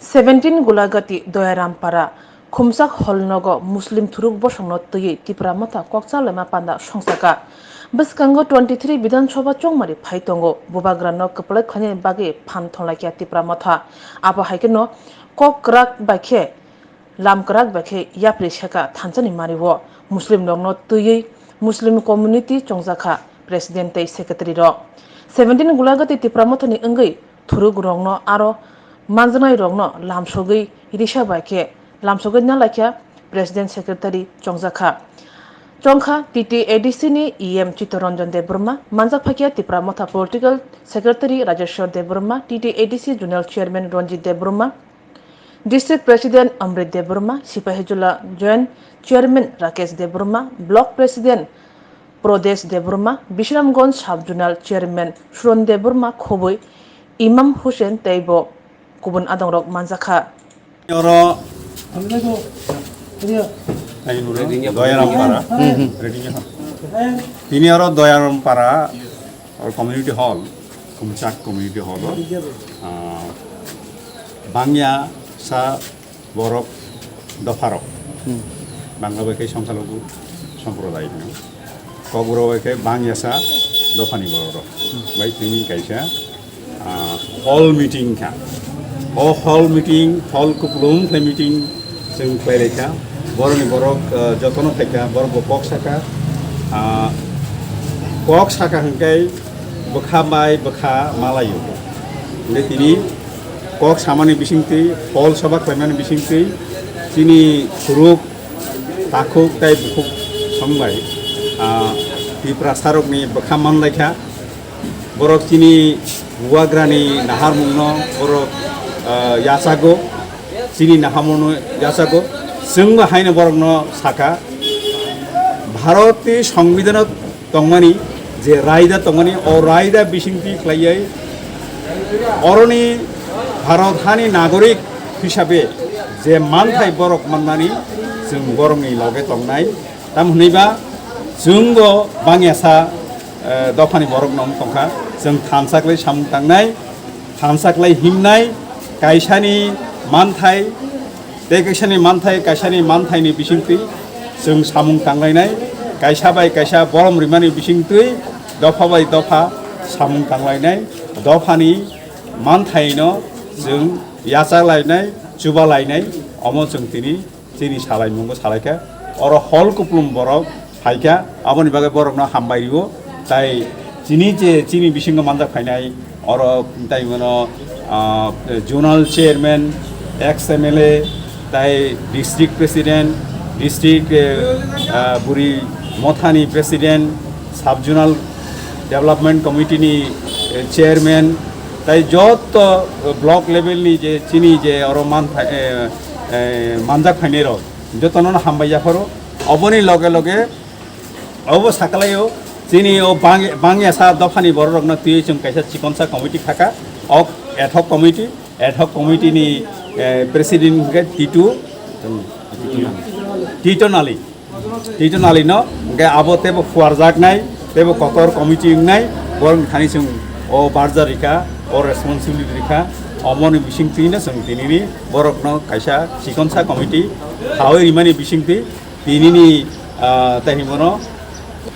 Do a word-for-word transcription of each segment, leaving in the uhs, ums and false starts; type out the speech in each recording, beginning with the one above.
Seventeen Gulagati Doyarampara, Khumsak Holnogo Muslim thuruk bosongno twiwi Tipra Motha kokchalaima panda songsaka. Bwskango twenty three Bidhan Sabha chongmani phai tongo, bubagrano kwplai khlainani bagwi phan thonglaikha Tipra Motha. Abo hai kheno kok kwrak bai khe lam kwrak bai khe yapri seka thansani mario. Muslim rokno twiwi Muslim community chongjakha president tei secretary rok. Seventeen Gulagati Tipra Mothani wngwi thuruk rokno aro manjaknai rokno lamsogwi risa bai khe lamsogwi nalaikha president secretary chongjakha. Chongkha T T A D C ni E M Chittaranjan Debbarma, manjak phaikha Tipra Motha political secretary Rajeshwar Debbarma, T T A D C zonal chairman Ranjit Debbarma, District President Amrit Debbarma, Sipahijala Joint Chairman Rakesh Debbarma, Block President Prodesh Debbarma, Bisramganj Sub Zonal Chairman Suron Debbarma khobwi Imam Hussain tei bo kubun adongrok manjakha. Oro Doyarampara. Tini oro Doyarampara or community hall, Khumsak community hall o, ah, bangya sa borok dopharok. Hmm. Bangla bai khe Songkhalagu Somproday hino. Kokborok bai khe bangya sa dophani borok rok. Hmm. Bai tini kaisa, ah, hall meeting kha. O hall meeting, hall kupulung khlai meeting chwng khlai lai kha. Borokni borok, ah, jotono phai kha, borok bo kok saka. Ah, kok saka hwnkhe bwkha bai bwkha malaio. Hwnkhe tini kok samani bisingtwi, hall soba khlaimani bisingtwi, chini khuruk, takhuk tei bukhuk songbai, ah, Tiprasarokni bwkha manlaikha. Borok chini bubagrani naharmungno borok, ah, yachago, chini naharmungno yachago. Chwngbo haino borokno saka, Bharotni Songbidhano tongmani, je raida tongmani, o raida bisingtwi khlaiwi oroni Bharot hani nagorik hisabe je manthai borok mannani, chwng borokni loge tongnai. Tamo hwnwiba chwngbo bangya sa, eh, dophani borokno wng tongkha, chwng thansa khlai samung tangnai, thansa khlai himnai, kaisani manthai, tei kaisani manthai, kaisani manthaini bisingtwi chwng samung tanglainai, kaisa bai kaisa borom rimani bisingtwi dopha bai dopha samung tanglainai, dophani manthaino chwng yacha lainai, chuba lainai, omo chwng tini chini salaimungo salaikha. Oro hol kuplum borok phaikha, aboni bagwi borokno hambai rio. Tai chini je chini bisingo manjak phainai, oro tai mano, ah, zonal chairman, ex M L A, tai district president, district, eh, ah, buri mothani president, sub zonal development committee ni, eh, chairman, tai jotto block level ni je chini je oro man phai-, eh, eh, manjak phainai rok jotono hambai yapharo. Oboni loge loge obo sakalaio, chini o bang-, bangya sa dophani bororokno twiwi chwng kaisa chikonsa committee khaka, ok ad hoc committee, ad hoc committee ni, eh, president hwnkhe Titu, Titu Nali, Titu Nali no, hwnkhe abo teibo phuarjaknai, teibo kotor committee wngnai, borokni thani chwng o barja rikha, o responsibility rikha, omoni bisingtwi no chwng tinini borokno kaisa chikonsa committee khawi rimani bisingtwi, tinini, ah, tei himbono,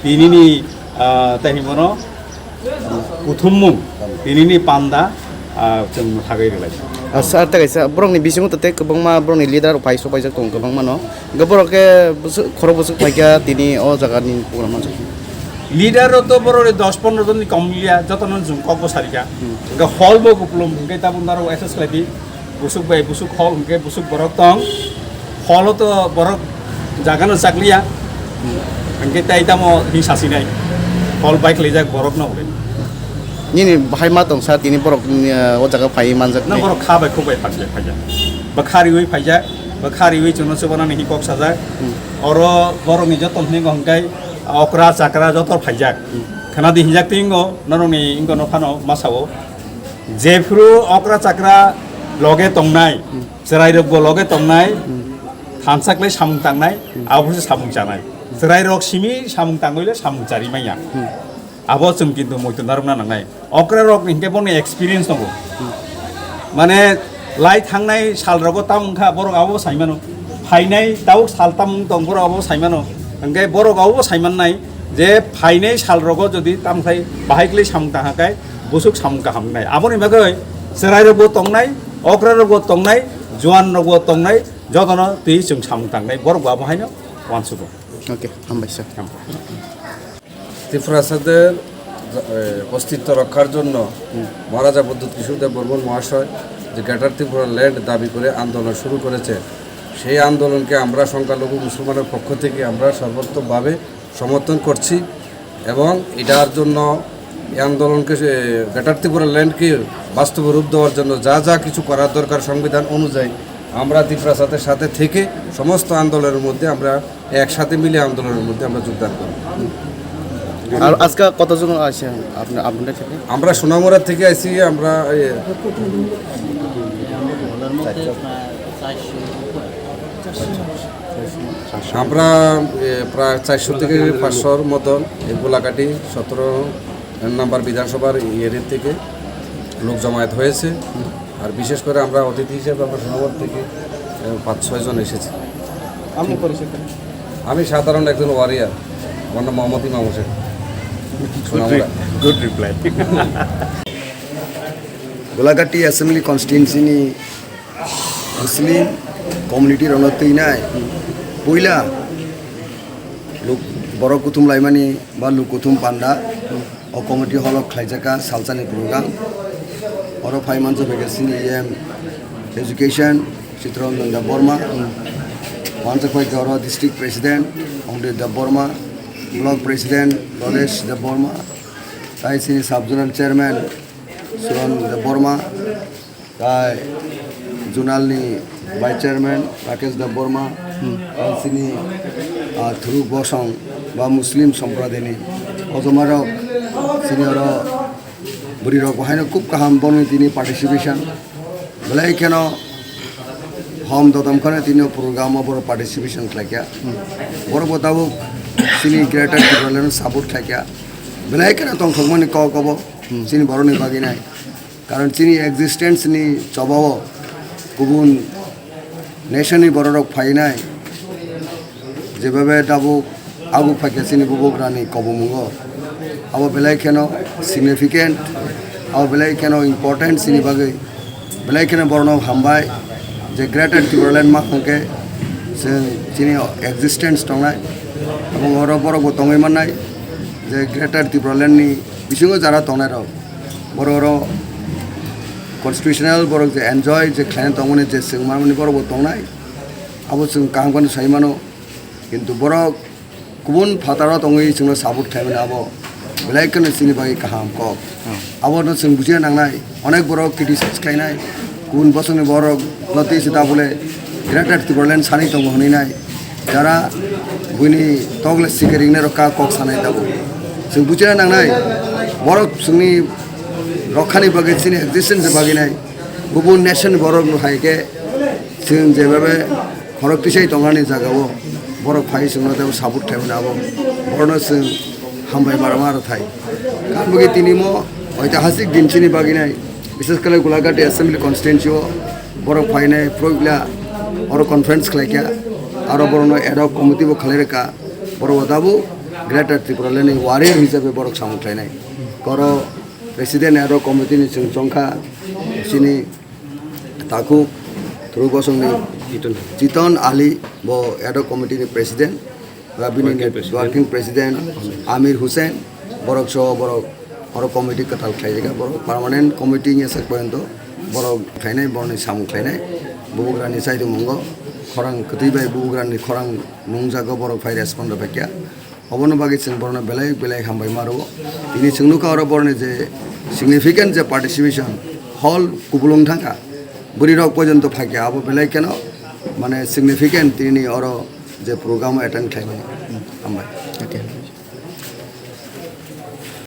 tinini, ah, tei himbono, kuthumung, tinini panda, ah, chwng mwthagwi rwlai. Ah, sir, tei kaisa, borokni bisingo to tei kwbangma borokni leader rok phai sok paijak tongo kwbangma no. Hwnkhe borok khe bwswk, khorok bwswk phaikha tini o jaga ni program manjak. Leader rok to borok dos pondro jon ni kom liya, joto no chwng kok bwsarikha. Hmm. Hwnkhe hall bo kuplum, hwnkhe tabuk norok assess khlai di. Busuk bai busuk hol hwnkhe busuk borok tong. Holo to borok jagano chakliya. Hwnkhe tai tamo hing sasinai. Hol bai khwlaijak borokno hwnkhe. Nini bahai ma tong sa tini borok, uh, o jaga phai manjak na ni? Borok kha bai khuk bai phakle phaijak. Bwkha riwi phaijak. Bwkha riwi chwngno chubanani hing kok sajak. Hmm. Oro borokni joto hwnwi hwnkhe okra chakra joto phaijak. Hmm. Khwnadi hinjak tingo norokni wngkha no phano masa o. Jephru okra chakra loge tongnai, hmm, chwrairokbo loge tongnai, hmm, thansa khlai samung tangnai, hmm, abo se samung chanai. Chwrairok simi samung tangwi le samung chari manya. Hmm. Abo chwng kintu muitu narwkna nangnai. Okra rok hinkhe boni experience tongo. Hmm. Mane Lai thangnai sal rogo tam wngkha, borok abo sai mano. Phainai tabuk sal tam wng tong, borok abo sai mano. Hwnkhe borok abo sai mannai je phainai sal rogo jodi tam khai bahai khlai samung tang kha khe busuk samung kaham wngnai. Aboni bagwi chwrai rokbo tongnai, okra rokbo tongnai, juan rokbo tongnai, jotono twi chwng samung tangnai. Borok bo abo haino uansugo. Okay, hambai sir. Hambai. ত্রিপুরাসাদের, এ, অস্তিত্ব রক্ষার জন্য মহারাজা প্রদ্যুৎ কিশোর দেব বর্মন মহাশয় যে গ্রেটার ত্রিপুরা ল্যান্ড দাবি করে আন্দোলন শুরু করেছে, সেই আন্দোলনকে আমরা সংখ্যালঘু মুসলমানের পক্ষ থেকে আমরা সর্বাত্মকভাবে সমর্থন করছি এবং এটার জন্য এই আন্দোলনকে, এ, গ্রেটার ত্রিপুরা ল্যান্ডকে বাস্তব রূপ দেওয়ার জন্য যা যা কিছু করার দরকার সংবিধান অনুযায়ী আমরা ত্রিপুরাসাদের সাথে থেকে সমস্ত আন্দোলনের মধ্যে আমরা একসাথে মিলে আন্দোলনের মধ্যে আমরা যোগদান করব। আর আজকে কতজন আছেন আপনি, আপনাদের থেকে? আমরা সোনামুড়া থেকে আইছি, আমরা এই আমরা, এ, প্রায় চারশো থেকে পাঁচশোর মতন এই গোলাঘাটি সতেরো নাম্বার বিধানসভার এরিয়া থেকে লোক জমায়েত হয়েছে। আর বিশেষ করে আমরা অতিথি হিসেবে আমরা সোনামুড়া থেকে, এ, পাঁচ ছয় জন এসেছি। আপনি পরিচয় করেন? আমি সাধারণ একজন ওয়ারিয়ার, আমার নাম মোহাম্মদ ইমাম হোসেন। সোনামুড়া। Good reply. গোলাঘাটি অ্যাসেম্বলি কনস্টিটুয়েন্সিনি মুসলিম কমিউনিটির অনতই নাই। পয়লা লোক বড় কুতুম লাইমানি বা লোক কুতুম পান্ডা o committee holo khlaijaka salsani program. Oro phai mansa phaikha sini E M education Chittaranjan Debbarma, mansa phaikha oro district president Ongde Debbarma, block president Lolesh Debbarma, tai sini sub zonal chairman Suran Debbarma, tai zonalni vice chairman Rakesh Debbarma, tai sini, ah, Thuruk Bosong ba Muslim sompradayni kojomarok sini oro bwrwirok bo haino khub kaham bono tini participation. Belai kheno hom dodom kheno tini program o borok participation khlaikha. Borok bo tabuk sini Greater Tipraland support khlaikha. Belai kheno tongthokmani kok obo sini borokni bagwi nai. Karon chini existence ni chobao kubun nation ni bororok phainai, jebabe tabuk abu phaikha chini bubagrani kobomungo, abo belai kheno significant, abo belai kheno important chini bagwi, belai kheno borno hambai je Greater Tipraland ma hwnkhe chwng chini existence tongnai, abo oro borok bo tongwi mannai je Greater Tipraland ni bisingo jara tongnai rok. Borok oro constitutional borok je enjoy je khlaina tongmani je chwng manmani borok bo tongnai, abo chwng kaham kheno sai mano, kintu borok kubun phataro tongwi chwngno support khlaimani abo belai kheno chini bagwi kaham kok. Abono chwng bujina nangnai, onek borok criticize khlainai, kubun bosongni borok no twi se ta bole Greater Tipraland sani tongo hwnwi nai. Jara buini tokle sikering ne rokha kok sanai tabuk. Chwng buchina nangnai, borok chwngni rokhani bagwi chini existence bagwi nai. Kubun nation borok no hai khe chwng jebabe khorok tisai tongnani jagao borok phai chwngno tebo support khlaimani abo. Borokno chwng hambai marma rw thai. Karon bagwi tini mo oitihasik din chini bagwi nai. Bishes khlai Gulagati Assembly Constituency o borok phainai phroigla oro conference khlaikha, aro borokno ad hoc committee bo khlai rwkha, borok bo tabuk Greater Tipraland ni warrior hisabe borok samung khlainai. Oro President ad hoc committee ni chwng chongkha chini takhuk Thuruk Bosongni Chiton Ali, bo ad hoc committee ni president. Ba bini Working president. Working president Amir Hussain, borok so borok oro committee kwtal khlaijak, borok permanent committee wngya sak poyonto borok khlainai, borokni samung khlainai, bubagrani chairumungo khorang kwtwi bai bubagrani khorang nungjago, borok phai respond rwbaikha. Obono bagwi chwng borokno belai belai hambai ma rwo. Tini chwng nukha oro borokni je significant je participation, hall kubulung thangkha, bwrwi rok pojonto phaikha, abo belai kheno mane significant tini oro je program attend khlaimani.